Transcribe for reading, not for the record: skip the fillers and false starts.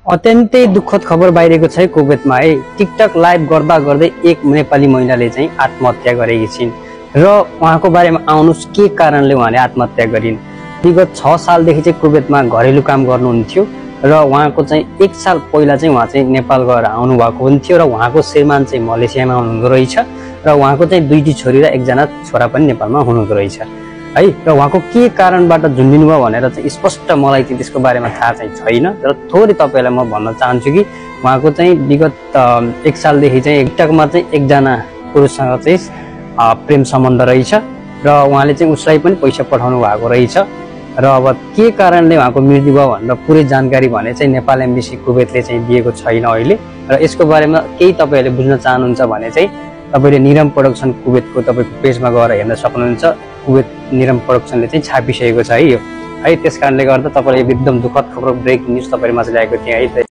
अत्यन्तै दुःखद खबर बाहिरको छ कुवेतमा है। टिकटक लाइभ गर्दा गर्दै एक नेपाली महिलाले चाहिँ आत्महत्या गरेकी छिन् र उहाँको बारेमा आउनुस् के कारणले उहाँले आत्महत्या गरिन्। विगत 6 सालदेखि चाहिँ कुवेतमा घरेलु काम गर्नुहुन्थ्यो र उहाँको चाहिँ 1 साल पहिला चाहिँ उहाँ चाहिँ नेपाल गएर आउनु भएको हुन्थ्यो र उहाँको श्रीमान चाहिँ मलेसियामा हुनुहुँदो रहेछ र उहाँको चाहिँ 2टी छोरी र 1जना छोरा पनि नेपालमा हुनुहुँदो रहेछ है। र उहाँको के कारणबाट झुन्डिनु भयो भनेर चाहिँ स्पष्ट मलाई चाहिँ त्यसको बारेमा थाहा चाहिँ छैन, तर थोरै तपाईलाई म भन्न चाहन्छु कि उहाँको चाहिँ विगत 1 सालदेखि चाहिँ टिकटकमा चाहिँ 1जना पुरुषसँग चाहिँ प्रेम सम्बन्ध रहेछ र उहाँले चाहिँ उसलाई पनि पैसा पठाउनु भएको रहेछ र अब के कारणले उहाँको मृत्यु भयो भनेर पुरै जानकारी भने चाहिँ नेपाल एम्बेसी कुवेतले चाहिँ दिएको छैन अहिले। र यसको बारेमा केही तपाईहरुले बुझ्न चाहनुहुन्छ भने चाहिँ तपाईले निरम प्रोडक्सन कुवेतको तपाईको पेजमा गएर हेर्न सक्नुहुन्छ। कुवेत निरम प्रोडक्सनले चाहिँ छापिसकेको छ है यो है। त्यसकारणले गर्दा तपाईलाई एकदम दुःखद खबर ब्रेकिङ न्यूज तपाईहरुमा चाहिँ ल्याएको थिएँ है।